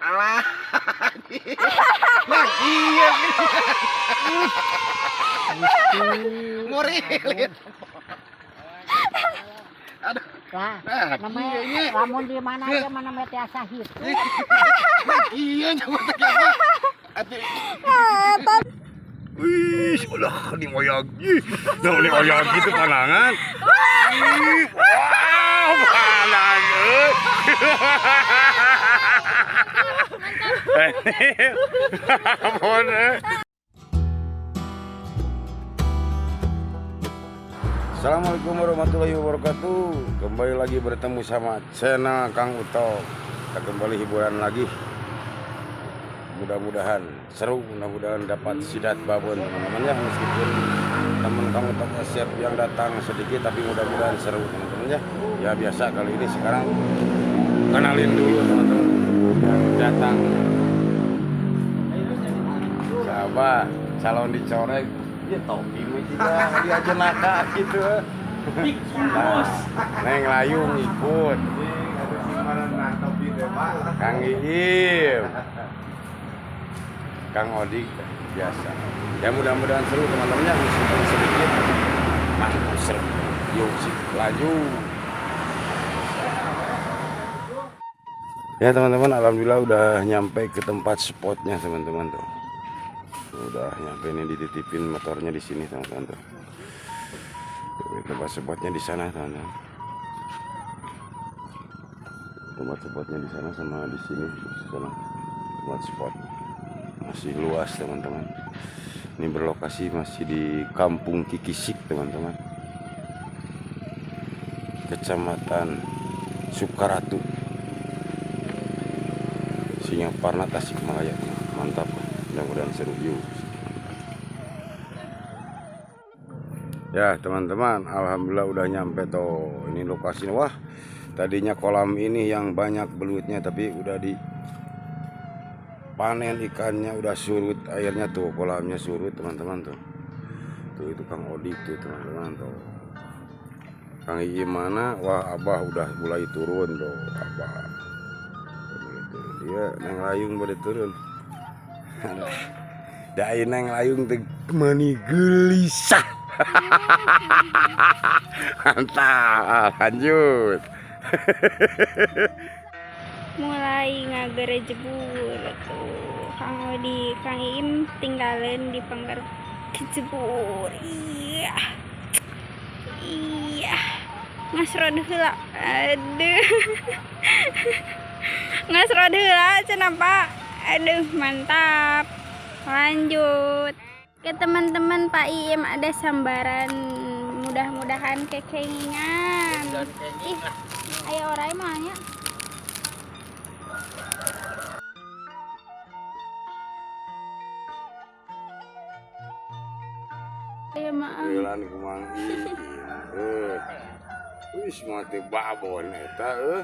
Alah. Nah, iya. Murilit. Aduh. Lah, Nah, namanya iya. Lamun di mana aja mana mah tiasa hitu. Nah, iya nyawa teh apa? Atuh. Wih, ulah di oyag. Ih, nah di oyag gitu panangan. Ih, wow, panang. Euy. Ampun, eh. Assalamualaikum warahmatullahi wabarakatuh. Kembali lagi bertemu sama channel Kang Uto. Kita kembali hiburan lagi. Mudah-mudahan seru, mudah-mudahan dapat sidat babon, teman-teman, ya. Meskipun teman Kang Uto siap yang datang sedikit, tapi mudah-mudahan seru, teman-teman, ya. Ya biasa, kali ini sekarang kenalin dulu teman-teman yang datang. Siapa? Calon dicoreng. Ya topi mah juga dia jenaka gitu. Nah, Neng Layung ikut. Kang Iim. Kang Odik biasa. Ya mudah-mudahan seru, teman-temannya, meskipun sedikit. Mantap, seru. Yuk sih, lanjut. Ya teman-teman, alhamdulillah udah nyampe ke tempat spotnya, teman-teman, tuh. Udah nyampe nih, dititipin motornya di sini, teman-teman, tuh. Tuh, tempat spotnya di sana, teman-teman. Tempat spotnya di sana sama di sini, di sana. Tempat spot masih luas, teman-teman. Ini berlokasi masih di Kampung Kikisik, teman-teman. Kecamatan Sukaratu, Singaparna, Tasikmalaya. Mantap, mudah-mudahan seru yuk. Ya teman-teman, alhamdulillah udah nyampe tuh. Ini lokasinya, wah, tadinya kolam ini yang banyak belutnya, tapi udah di panen ikannya, udah surut airnya tuh, kolamnya surut, teman-teman, tuh. Tuh itu Kang Odik tuh, teman-teman, tuh. Kang Iim mana? Wah, Abah udah mulai turun tuh, Abah. Udah mulai turun. Dia Neng Layung pada turun. Dai Neng Layung teh mani gelisah. Mantap, lanjut. Mulai ngagerejebur tuh Kang Odi, Kang Iim tinggalin di panggar kejebur. Iya iya, ngasrod heula. Aduh, ngasrod heula cenah, Pak. Aduh, mantap. Lanjut ke teman-teman. Pak Iim ada sambaran, mudah-mudahan kekengingan. Ih, ayo orai mah nya. Ayo maaf. Geulan ku Mang Iim. Eh. Wis mah teu babon eta euy.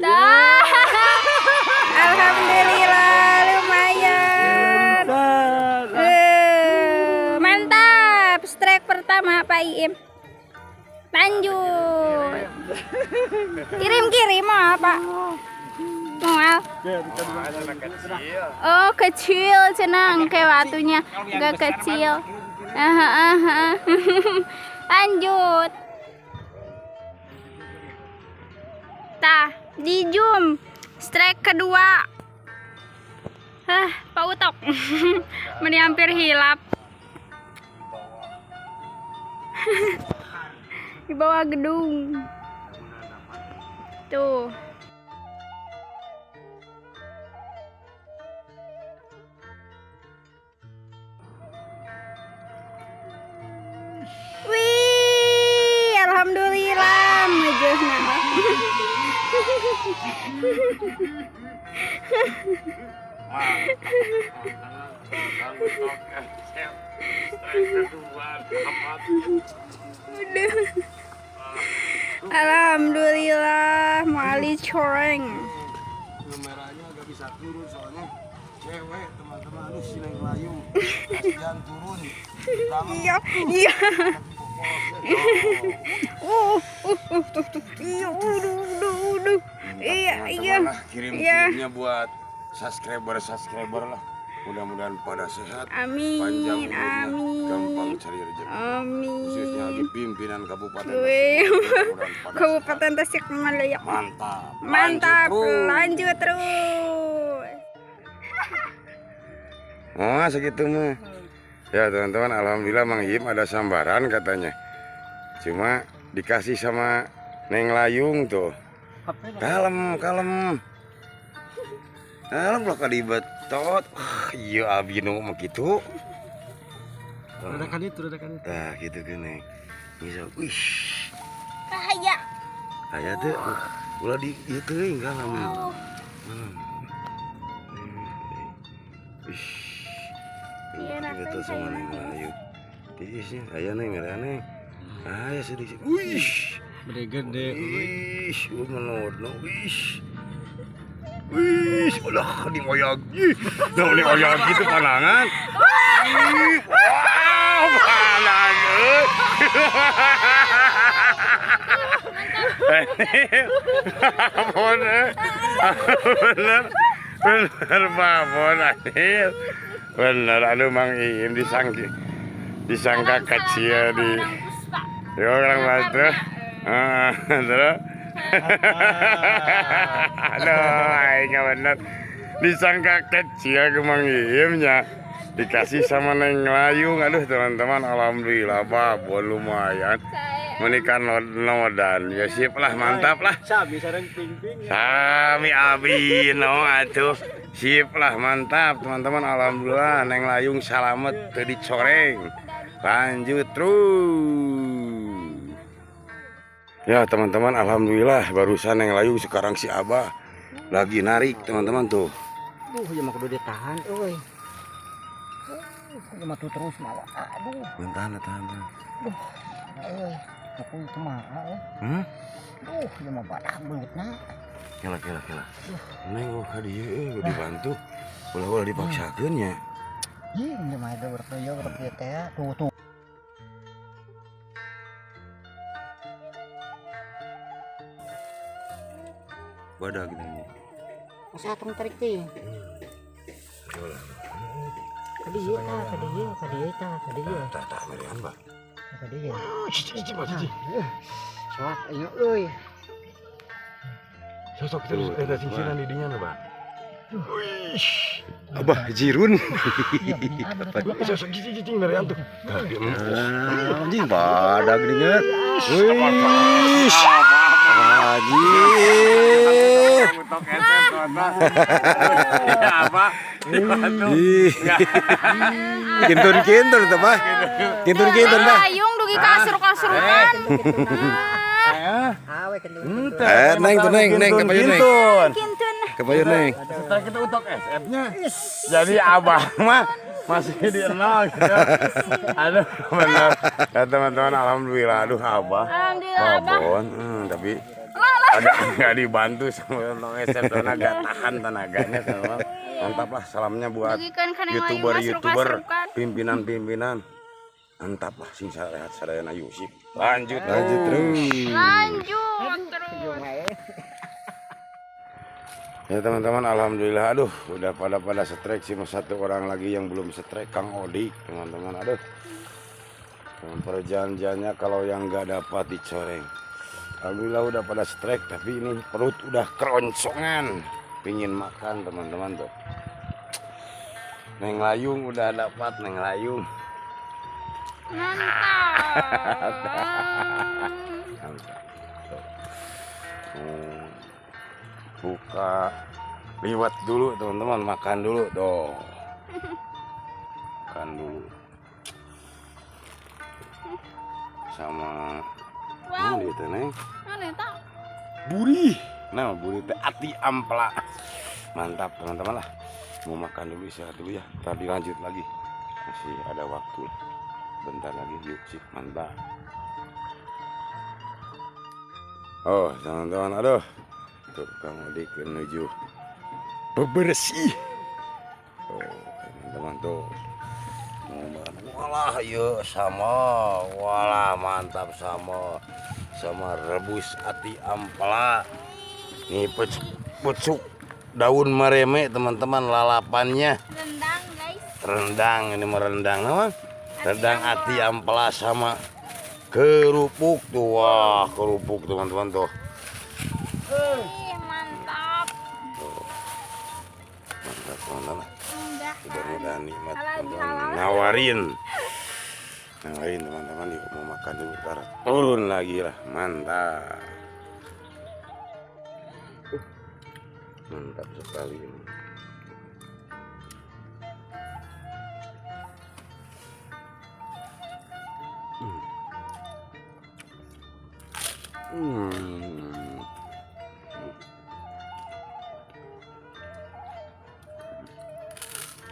Dah. Alhamdulillah lumayan. Eh, mantap. Strike pertama Pak Iim. Lanjut. Kirim-kirim mau apa? Mau. Oh, kecil cenang kayak batunya enggak kecil. Aha, aha. Lanjut. Tah, di zoom. Strike kedua. Hah, Pak Utok. Meni hampir hilap. Di bawah gedung. Tuh. Wih, alhamdulillah mejeuhna. Kang Utok strike kedua dapat. Udah. Alhamdulillah, mali coreng. Merahnya agak bisa turun soalnya cewek, teman-teman. Aduh, si Neng Layung kasihan turun. Iya. Tuh, tuh. Iya, udah. Iya. Lah, kirim-kirimnya buat subscriber lah. Mudah-mudahan pada sehat. Amin. Panjang umurnya, amin. Gampang cari rezeki. Amin. Khususnya di pimpinan Kabupaten Tasik. Kabupaten Tasikmalaya. Mantap. Mantap. Lanjut terus. Oh, segitu mah. Ya, teman-teman, alhamdulillah Mang Iim ada sambaran katanya. Cuma dikasih sama Neng Layung tuh. Kalem, kalem. Kalem lah kali betot. Iya abi nu mah kitu. Redakan itu, redakan itu. Tah kitu geuning. Bisa, wih. Bahaya. Aya teh ulah di ieu teuing kalem. Ih. Iya, Betul sama Neng Layung. Tiisnya aya neng merah neng. Aya sedih. Wih. Gede-gede. Wih, menurut wih. Wih, ulah dioyak. Ih, nah dioyak gitu panangan. Ih, wow, panangan. Babon, bener, bener babon, bener, aduh Mang Iim disangka kecil di, ya orang batu, terus. Aduh, aing bener. Disangka kecil ke Mang Iimnya dikasih sama Neng Layung. Aduh teman-teman, alhamdulillah babon lumayan. Menikah nodan ya sip lah, mantap lah. Sami sareng ping-ping. Sami abi no atuh. Sip lah, mantap teman-teman, alhamdulillah Neng Layung salamet teu dicoreng. Lanjut terus. Ya teman-teman, alhamdulillah barusan Neng Layung, sekarang si Abah lagi narik teman-teman tuh. Duh, ya mah kudu ditahan euy. Kudu mah tuh terus mawa. Aduh, Tahan, tahan, tahan. euy. Aku itu mah euy. Hmm? Duh, ya mah badak beutna. Kela, kela, kela. Neng oh ka dieu euy dibantu. Ulah-ulah dipaksakeun nya. Ih, ini mah ada berkaya berkaya teh. Tuh, tuh. Badak gini. Masa tong tarik teh. Ka dieu tah, ka dieu, ka dieu tah, ka dieu. Tah, tah, merian, Pak. Ka dieu. Cici, cici. Sok ayo euy. Sosok terus ada singsiran di dinya na, Pak. Abah jirun. Sosok cici cici merian tuh. Anjing badak dinget. Wih. Anjir. Apa? Ih. Kintun-kintun tuh, Pak. Kintun-kintun, Pak. Layung dugi kasur-kasurukan. Awe kendul. Eh, Neng tuh Neng, Neng kepayun Neng. Kintun. Kepayun Neng. Setelah kita utok SF-nya. Jadi abah mah masih di nol gitu. Aduh, Benar. Ya teman-teman, alhamdulillah aduh Abah. Alhamdulillah Abah. Babon, tapi agak nggak dibantu sama Tong SF karena agak tahan tenaganya teman. Mantap lah salamnya buat Dugikan ka Neng Layung youtuber-youtuber, masruk-masrukan. pimpinan-pimpinan. Mantap lah sing sarehat sadayana Yusif. Lanjut, lanjut terus. Lanjut terus. Ya teman-teman, alhamdulillah aduh udah pada strike, cuma satu orang lagi yang belum strike, Kang Odik teman-teman. Aduh. Perjanjiannya kalau yang nggak dapat dicoreng. Alhamdulillah udah pada strike, tapi ini perut udah keroncongan, pingin makan teman-teman tuh. Neng Layung udah dapat, Neng Layung. Mantap. Mantap. Tuh. Buka liwat dulu teman-teman, makan dulu tuh. Makan dulu. Sama Wow. ini teh Neng. Mana tak? Burih. Nah, burih teh ati ampla. Mantap teman-teman lah. Mau makan dulu, istirahat dulu ya. Ntar dilanjut lagi. Masih ada waktu lah. Bentar lagi yuk sih, mantap. Oh, teman-teman, aduh. Tuh Kang Odik menuju bebersih. Oh, teman-teman tuh. Walah, yuk sama. Walah, mantap sama. Sama rebus ati ampela. Nih Pucuk daun mareme teman-teman lalapannya. Rendang guys. Rendang ini merendang apa? Rendang ati ampela sama kerupuk tuh. Wah, kerupuk teman-teman tuh. Ih, mantap. Tuh. Mantap teman-teman. Mudah-mudahan nikmat teman-teman. Nawarin. Nawarin teman-teman, yuk mau makan dulu ntar turun lagi lah. Mantap. Mantap sekali ini.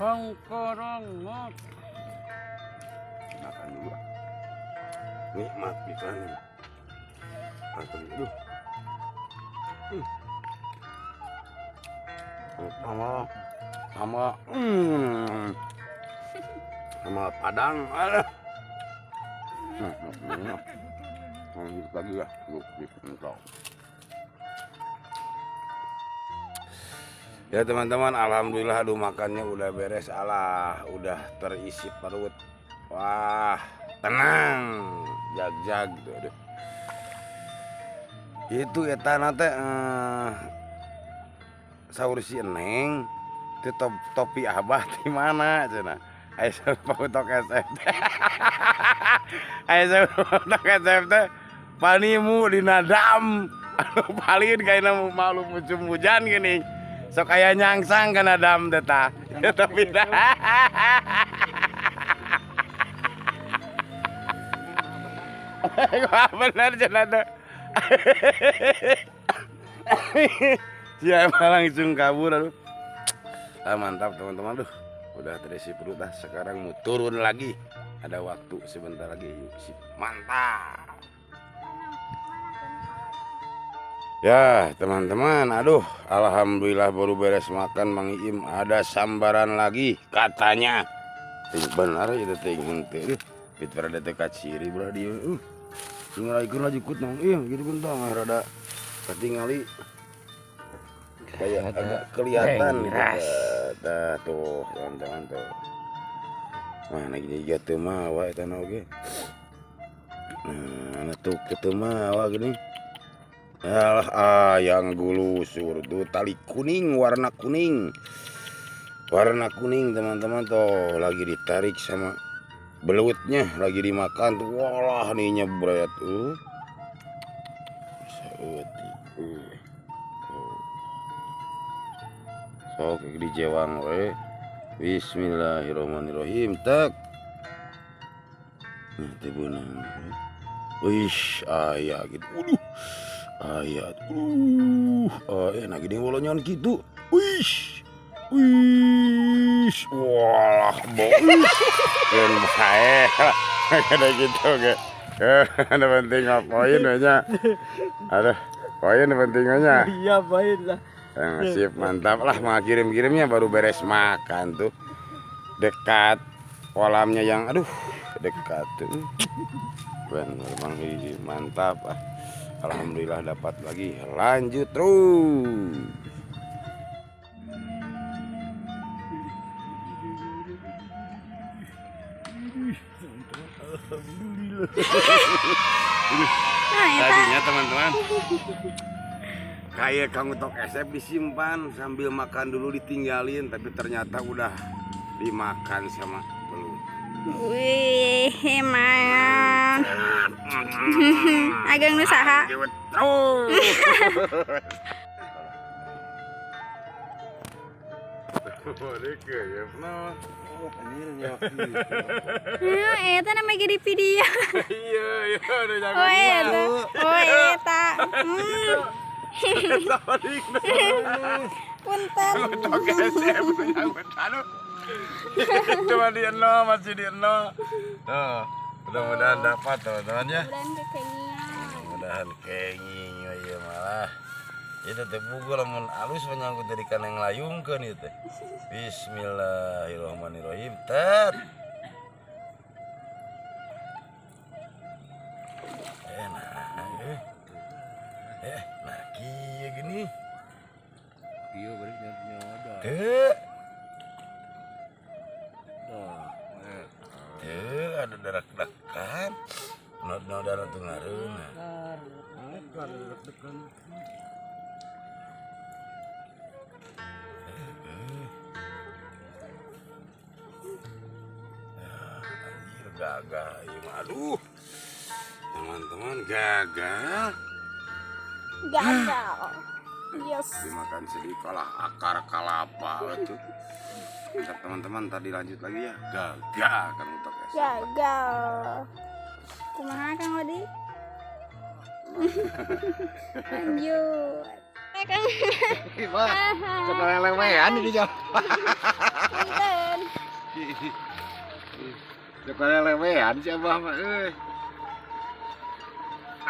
Hongkorong. Makan dulu. Nikmat pisan. Asli aduh. Sama sama Padang. Lanjut lagi ya, ya teman-teman, alhamdulillah aduh makannya udah beres, alah udah terisi perut. Wah, tenang, jag-jag tuh aduh. Itu eta teh saur si Eneng itu topi abah di mana cenah. Aya saur pautok SF. Aya saur pautok SF teh panimu dina dam. Anu palin kayakna malu musim hujan gini. Sok aya nyangsang kana dam teh tah. Tapi dah. Wah bener cenah teh. Siapa langsung kabur aduh. Ah, mantap teman-teman tuh. Udah terisi perut dah, sekarang mau turun lagi. Ada waktu sebentar lagi. Yuk, sip. Mantap. Ya, teman-teman, aduh, alhamdulillah baru beres makan Mang Iim, ada sambaran lagi katanya. Ting benar itu ting henteu. Pit rada teh kaciri belah dieu. Sing raikeun lajukut Mang Iim gitu bentang rada katingali. Kayak agak kelihatan gitu. Dah tuh, teman-teman tuh. Mana gini juga teu mawa eta na oge. Nah, tuh teu mawa gini. Alah, yang gulusur tuh tali kuning warna kuning. Warna kuning teman-teman tuh lagi ditarik sama belutnya, lagi dimakan tuh. Walah nih nyebret tuh. Sok dijewang we. Bismillahirrahmanirrahim. Tek. Nah, teh beunang. Wih, aya gitu. Waduh. Aya. Nah gini wolonyon gitu. Wih. Wih. Wah, bau. Keun bae. Kada gitu ge. Ada penting poin we nya. Aduh, poin penting nya. Iya, poin lah. Sip, mantap lah. Mau kirim-kirimnya baru beres makan tuh. Dekat kolamnya yang aduh, dekat tuh. Bener Bang Iim, mantap ah. Alhamdulillah dapat lagi. Lanjut terus. Alhamdulillah. Tadinya teman-teman kayak Kang Utok SF disimpan sambil makan dulu ditinggalin, tapi ternyata udah dimakan sama belut. Wih, emang. Ageng nu saha? Eta namanya gede video. Iya, iya, udah jangan. Oh, eta. Oh, eta. Punten. Cuma di nol, masih di nol. Tuh, mudah-mudahan dapat teman-teman ya. Mudah-mudahan kenging ya malah. Itu teh pukul lamun alus menyangkut dari kaneng layungkeun ieu teh. Bismillahirrahmanirrahim. Tet. Nah, nah kieu gini. Iya, bari nyawa dah. Teu. Dah. Teu ada darak-dakan. No darah tuh ngareuna. Darak-dakan. Anjir gagal ieu mah. Aduh. Teman-teman gagal. Gagal. Yes. Dimakan sedikit lah akar kalapa tuh. Mantap teman-teman, tadi lanjut lagi ya. Gagal kan untuk es. Gagal. Kumaha Kang Odi? Lanjut. Kang. Wah, lewean ini jauh. Punten. Sekolah lewean si Abah mah euy.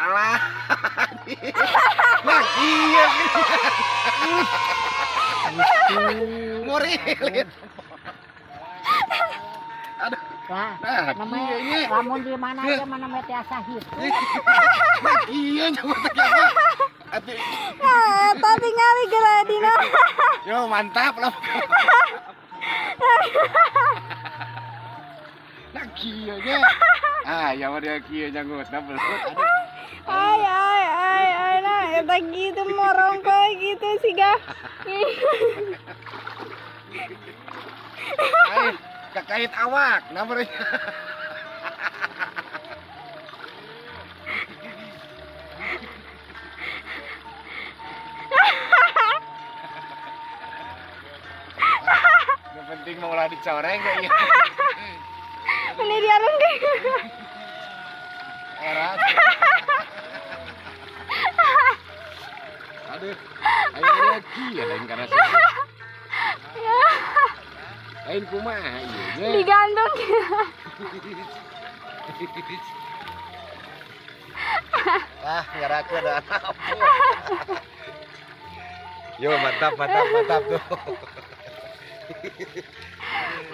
Alah. Nah, iya. Murilit. Aduh. Wah, Nah, namanya iya. lamun di mana aja mana mah tiasa hitu. Nah, iya nyawa teh apa? Atuh. Nah, tadi ngali geura dina. Yo, mantap lah. Nah, kieu nya. Ah, ya mah dia kieu nya ngutna belut. Aduh. Ay ay ay ay nah eta gitu morongko gitu siga. Ay, kakait awak, nah berarti. Yang penting mau ulah dicoreng kayak iya. Ini dia deh. Era. Aduh, ayo lagi ya lain karena sih. Lain kumaha ieu nya. Digantung. Ah, ngarakeun anak. Yo, mantap, mantap, mantap tuh.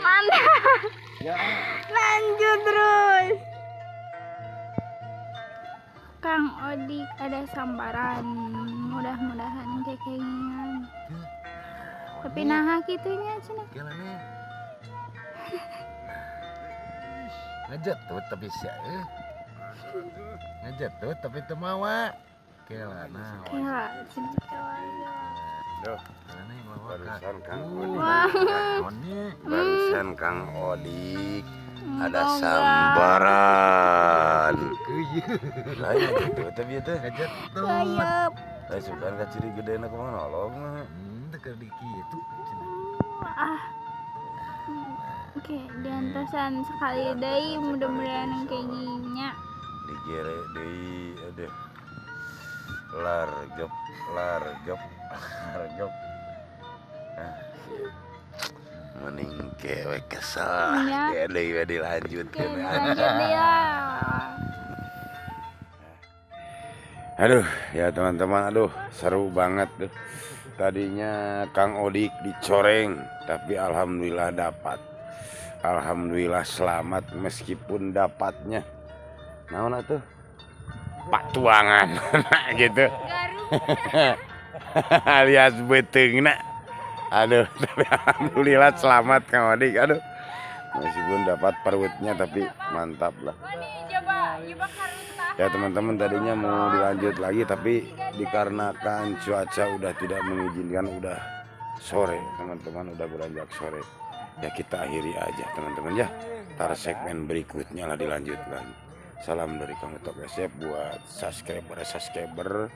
Mantap. Ya. Lanjut terus. Kang Odik ada sambaran. Mudah-mudahan kekenyangan. Tapi nah kitunya cenah. Kelane. Ngajetut tapi sia euy. Ngajetut tapi teu mawa. Kelana. Kela cenah kela. Duh, Kelane mawa ka. barusan Kang Odik. Wah. Barusan Kang Odik ada Enggak. sambaran. Keuyeut. Lain gitu tapi teh. Ngajetut. Kayep. Lain sukan ka ciri gedena kumaha nolong mah. Teu keur di kitu cenah. Ah. Oke, diantosan sekali deui mudah-mudahan kayak gini. Digere deui aduh. Largep, largep, largep. Ah, iya. Mending kewe kesel. Iya. Ya deui we dilanjutkeun. Oke, lanjut dia. Aduh, ya teman-teman, aduh seru banget tuh. Tadinya Kang Odik dicoreng, tapi alhamdulillah dapat. Alhamdulillah selamat meskipun dapatnya naon atuh? Patuangan gitu. Alias beuteungna. Aduh, tapi alhamdulillah selamat Kang Odik. Aduh. Meskipun dapat perutnya tapi mantap lah. Ya teman-teman, tadinya mau dilanjut lagi tapi dikarenakan cuaca udah tidak mengizinkan, udah sore teman-teman, udah beranjak sore. Ya kita akhiri aja teman-teman ya. Ntar segmen berikutnya lah dilanjut lagi. Salam dari Kang Utok SF buat subscriber-subscriber,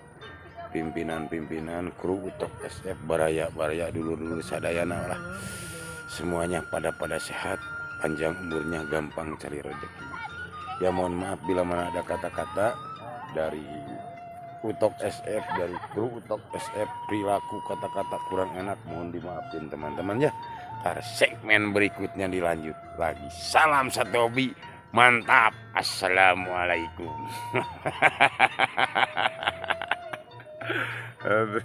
pimpinan-pimpinan kru Utok SF, baraya-baraya, dulur-dulur sadayana lah. Semuanya pada sehat, panjang umurnya, gampang cari rezeki. Ya mohon maaf bila mana ada kata-kata dari Utok SF, dari kru Utok SF, perilaku kata-kata kurang enak, mohon dimaafin teman-teman ya. Ntar segmen berikutnya dilanjut lagi. Salam satu hobi, mantap. Assalamualaikum. Aduh.